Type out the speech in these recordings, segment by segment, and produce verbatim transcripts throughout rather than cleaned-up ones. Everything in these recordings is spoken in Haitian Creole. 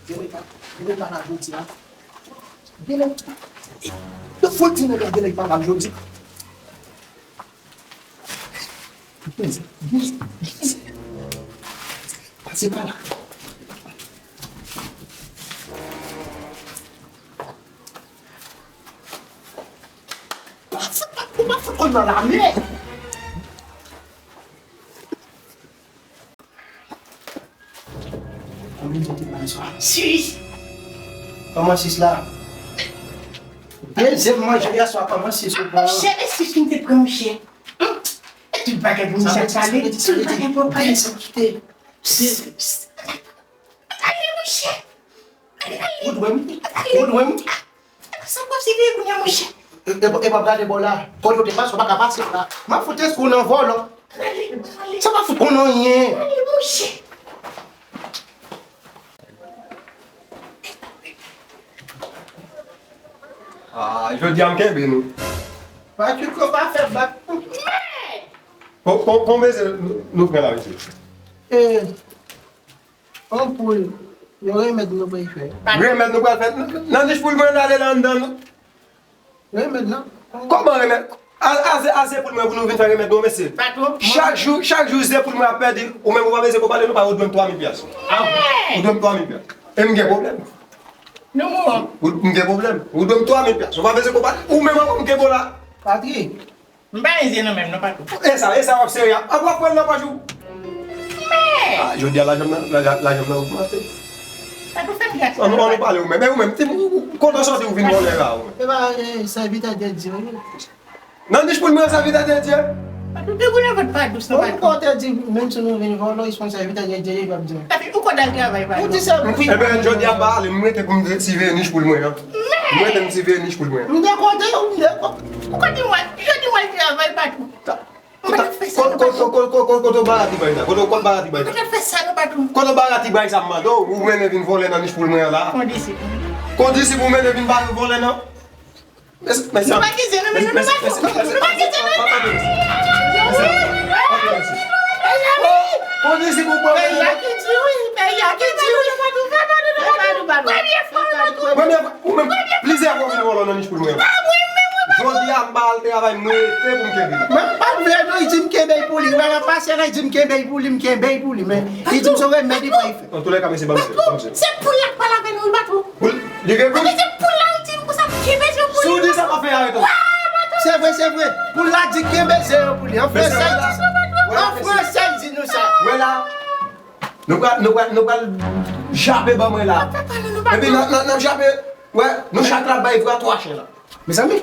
Genlè pa, genlè pa la jodi a. Genlè, yo fout di nèg la genlè pa la jodi. Pase pa la. Ou pa fout, ou pa fout konn nan lame. Konbyen zè te pran swa? Sis. Kòman sis la? Dezyèm manje yè swa, kòman sis ou pran? Monchè, e sis m te pran, monchè. Hum. E tout bagay pou misye pale, tout bagay pou pale. Sa kite. Ale, monchè. Ale, ale. Ou dwe m. Ou dwe m. Sa pase veye kounye a, monchè. E, e, e pa gade bò la. Kote w te pase, w pa ka pase la. M ap fout eskou nan vòlò. Ale, ale. Sa pa fout konn anyen. Ale, monchè. Ah, jodi a m kenbe nou. Patrick, ou pa fè bak. Mèd! Kon, kon, konbyen zè nou, nou pran la, mesye? E, yon poul, yon remèd nou pral fè. Remèd nou pral fè? Nan nich poul mwen, n ale la anndan, non? Remèd la. Kòman remèd? A, a, ze, a ze poul mwen pou nou vin fè remèd non, mesye. Patwon. Chak jou, chak jou ze poul mwen ap pèdi, ou menm ou pa bezwen konpale nou, pa ou dwe m twa mil pyas. Ah. Ou dwe m twa mil pyas. E m gen pwoblèm. Nou mou. Ou, m gen pwoblèm. Ou dwe m twa mil pyas. Ou pa bezwen konpale. Ou menm ankò m kenbe w la. Patri. M pa enze non menm non, patwon. E sa, e sa w ap serye a. Ap w ap pran nan pòch ou. Men! Ah, jodi a lajan m nan, lajan, lajan m nan ogmante. Sa pou fè m gras. Ann, ann nou pale ou menm. E ou menm, ti, ou, ou, kote w sòti ou vin vòlè la ou menm? E pa, e, sèvitè de Dye, wi. Nan nich poul mwen, sèvitè de Dye. Patwon, te gounen vòt pa dous non, patwon. Ou te di, menm si nou vin vòlè, responsabilite de Dye, li p ap di. Papi, ou konn al travay, patwon. Ou di sa, wi. Ebyen, jodi a m pa ale, m rete pou m siveye nich poul mwen an. Men! M rete m siveye nich poul mwen an. M dekote ou, m dekote. Ou konn di mwen, yo di mwen al travay, patwon. Mwen te fè sa, nou, patwon. Kote w ba ti bay la? Kote w ba ti bay la? Mwen te fè sa, nou, patwon. Kote w ba ti bay sa m mande w? Ou mennen vin vòlè nan nich poul mwen an la? Kondisip. Kondisip ou mennen vin ba nou vòlè nan? Mèsi, mèsi. Nou pa kize, nou, nou, nou pa fò. Nou pa kize, nou. Mèsi. Kondisip ou pran. Peyi a ki di wi, peyi a ki di wi. Premye fwa, ou menm, plizyè fwa ou vin vòlè nan nich poul mwen. Jodi a m pa al travay, m rete pou m kenbe li. Mwen pa vle non, li di m kenbe l pou li. Mwen pase la, li di m kenbe l pou li, m kenbe l pou li. Men li di m se remèd li pral fè. Antouka, mesye, ban m se, ban m se. Se poul la k pale avè nou, li pa twò. Poul, li gen poul. Anben se poul la, ou di m konsa, kenbe je pou li. Si w di sa, m ap fè arete w. Se vre, se vre. Poul la di kenbe je yo pou li. An fransè, li di. An fransè, li di nou sa. Wè la. Nou pral, nou pral, nou pral jape ban mwen la. Epi nan, nan, nan jape, wè, nou chak la bay vwa twa chen la. Mezanmi.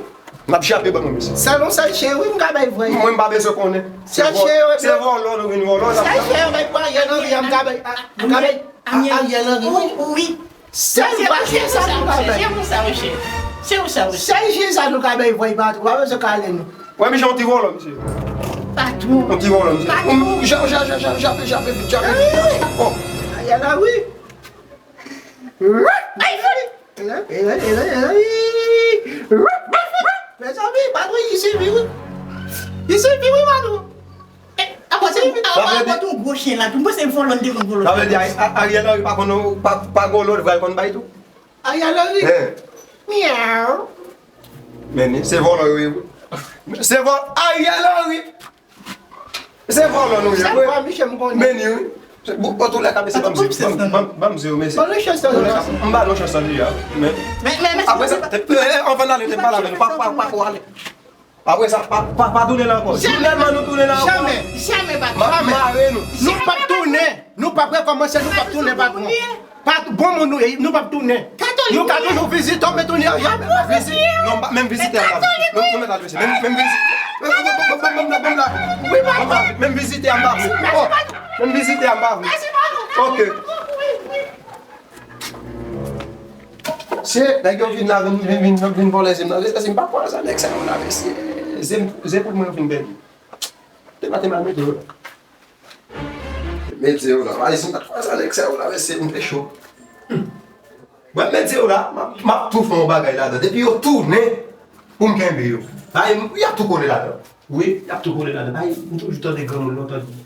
N ap jape ban mwen, mesye. Sèl yon sèl chen, wi, m ka bay vwa. Mwen, m pa bezwen konnen. Sèl chen, wi. Se vòlò, nou vin vòlò. Sèl chen, bay pou Ariel Henry, m ka bay, m ka bay Ariel Henry, wi. Wi. Sèl vwa chen sa nou ka bay. Se ou sa, monchè. Se ou sa, monchè. Sèl chen sa nou ka bay vwa, patwon. Pa bezwen kale nou. Wè, misye yon ti vòlò, misye. Patwon. Yon ti vòlò, misye. Patwon. Jape, jape, jape, jape vit, jape vit. Oh. Ariel Henry. Ay, foli. Mezanmi, patwon, li sivi wi. Li sivi wi, patwon. Apa se, apa se yon gwo chen la tou. Mwen se vòlò, m te konn vòlò. Sa vle di Ariel Henry pa konn, pa, pa gen lòt vwa l konn bay tou? Ariel Henry. Myaw. Men se vòlò yo ye wi. Se vòlò Ariel Henry. Se vòlò nou ye. Sèl vwa misye m konnen. Meni wi. Bon, an tou lè ka, mesye, ban m ze, ban m, ban m, ban m ze yo, mesye. Ban nou chans nan. M ba nou chans nan li a. Men, men, men, apre sa, te, eh, anvan n ale, te pale avè nou. Pa, pa, pa ko ale. Apre sa, pa, pa, pa tounen la ankò. Jounèlman nou tounen la ankò. Jamè, jamè, pa, jamè. M ap mare nou. Nou p ap tounen. Nou p ap rekòmanse, nou p ap tounen, patwon. Pat bon moun nou ye, nou p ap tounen. Nou ka toujou vizite w, men tounen an, jamè. Vizit, non, pa, menm vizite a m pa vle. Non, non, men adrese. Menm, menm vizit. Menm, menm, menm, menm, menm la. Wi, pa vle. Menm vizite a m pa vle. Oh, menm vizite a m pa vle. Ok. Se nèg yo vin la, vin, vin, vin, vin vòlè zem nan. Se, se m pa kwè sa, nèg sa yo la, mesye. Zem, zem pou mwen yo fin pèdi. Te pa te mal mete yo. Mete yo la. Ay, si m pa t fè sa, nèg sa yo la, mesye, m te cho. Mwen mete yo la, m ap, m ap tou fè yon bagay ladan. Depi yo tounen pou m kenbe yo. Ay, y ap tou kole ladan. Wi, y ap tou kole ladan. Ay, m toujou tande granmoun lontan di,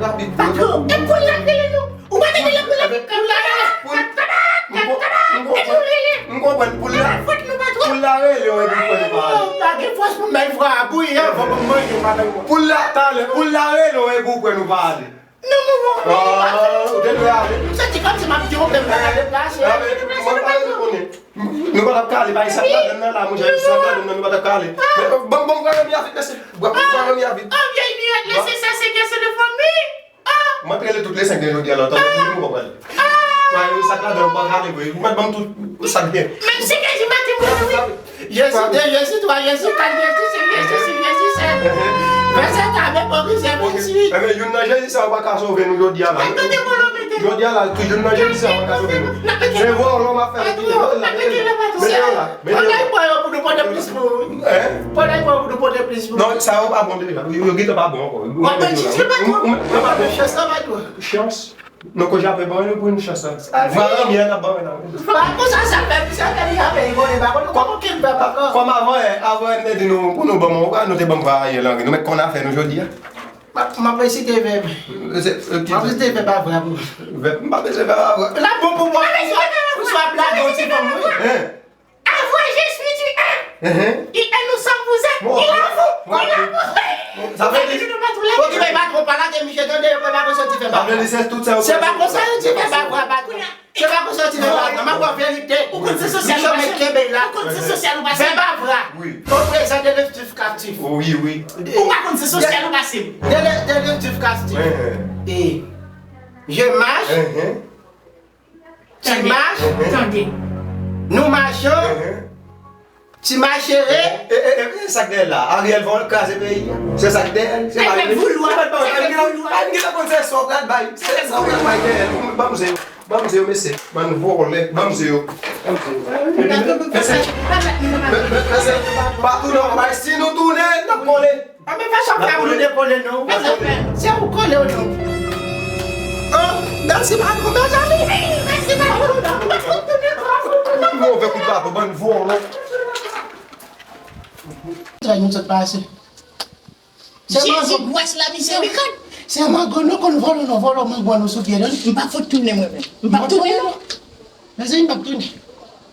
rapid. Patwon, e poul la k rele nou. Ou pa tande lè poul la k rele. Poul la rele. Poul, m konprann, poul la, poul la rele w epi w kwè nou pa ale. Pa gen fòs pou m bay vwa a bouyi anvan pou m manje, pa bay vwa. Poul la, talè, poul la rele w epi w kwè nou pa ale. Non, non, non, non. Ah, ou te dwe ale. M santi kòmsi m ap di yon pèp pa ka deplase. Ah, men, mwen pa vle konnen. Nou pa t ap ka ale, pa gen sak ladann nan la, monchè, sak ladann nan, nou pa t ap ka ale. Men, bon, bon, pran yon mi a vit, mesye. Bon, pran yon mi a vit. Ah, vieille miette, laissez ça, c'est que c'est de famille. Ah. Mwen te rele tout le senk de jodi a la, tande, nou pa pral. Ah. Sak ladann, pa ka ale, vre. Mwen ban m tout sa k gen. Menm si ke di maten, mwen, wi. Jezi de, Jezi twa, Jezi kat, Jezi senk, Jezi sis, Jezi sèt. Vèsè ta, men pwofesè, venntuit. Ebyen, youn nan Jezi sa yo pa ka sove nou jodi a la. Jodi a la, tou youn nan Jezi sa yo pa ka sove nou. Se vòlò m ap fè, mete yo la, mete yo la, mete yo la. Pandan yo pran yo pou nou pote plis pou ou, wi. Pandan yo pran yo pou nou pote plis pou ou. Non, sa yo pa bon deja. Yo, yo gentan pa bon ankò. W ap manje ti patwon. Mwen pa gen chans nan patwon. Chans. Nou ko jape ban yo pou yon chans la. Sa vre. Varan mye la ban la. Pa konsa sa fè, sa fè li jape, li konnen pa konn kòman ki l fè pa kò. Kòm avan, avan te di nou, pou nou ban mwen, nou te ban m vwa ayè lan, nou mèt konn afè nou jodi a. M ap, m ap resite vèb. M ap resite vèb avwa pou. Vèb, m pa bezwen vèb avwa. La bon pou mwen. Pap la, bon ti fanm, wi. Hein? Avant, je suis du un. Hein? Il est, nous sommes, vous êtes. Bon, il a vous, il a vous. Sa vle di, okipe patwon, pa lage misye tande, yo pa konsa ti fè. Sa vle di se tout sa yo. Se pa konsa yo ti fè, pa vwa, pa vwa. Se pa konsa ti fè, pa vwa. M ap ba w verite. Ou konn se sosyal ou pase. Misye met kenbe la. Ou konn se sosyal ou pase. Fè pa vwa. Wi. Ou prezan de leftif kaftif. Wi, wi. Ou pa konn se sosyal ou pase. De le-, de leftif kaftif. Hein, hein. E je marche. Hein, hein. Ti mach. Tande. Nou mache. Ti machere. E, e, e, e, sa k dèyè la? Ariel vòl kraze peyi. Se sa k dèyè. Se pa vle. Sa k fè vouloir. Sa k fè vouloir. Ban m se sa w pral bay. Se sa w pral bay dèyè. Ban m se yo. Ban m se yo, mesye. Ban m vòlè. Ban m se yo. Ban m se yo. Mesye. Mesye. Pa tounen, pa bay. Si nou tounen, n ap kole. Anben fè sa w fè pou nou dekole non. Se ou kole w non. Oh, mèsi patwon, mezanmi. Mèsi patwon. Move kout bato, bann vòlò. Trè nou sot pase. Se mango. Jezi gras la misye wi. Se mango nou konn vòlò non, vòlò mango nou sou pye nou. M pa fout tounen mwen menm. M pa tounen non. Mezanmi, m ap tounen.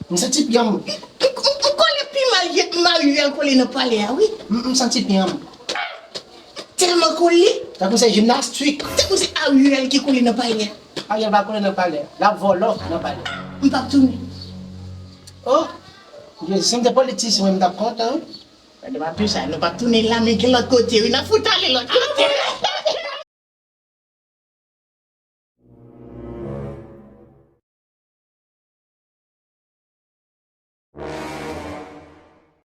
M santi pye m. M, m, m kole pi mal ke Mariel kole nan palè a, wi. M, m santi pye m. Tèlman kole. Tankou se jimnastik. Tankou se Ariel ki kole nan palè a. Ariel pa kole nan palè. L ap vòlò nan palè. M p ap tounen. Oh, Jezi, si m te politisyen, mwen, m t ap kontan, wi. Gade papi sa, nou p ap tounen la, men gen lòt kote, wi. N ap fout ale lòt kote.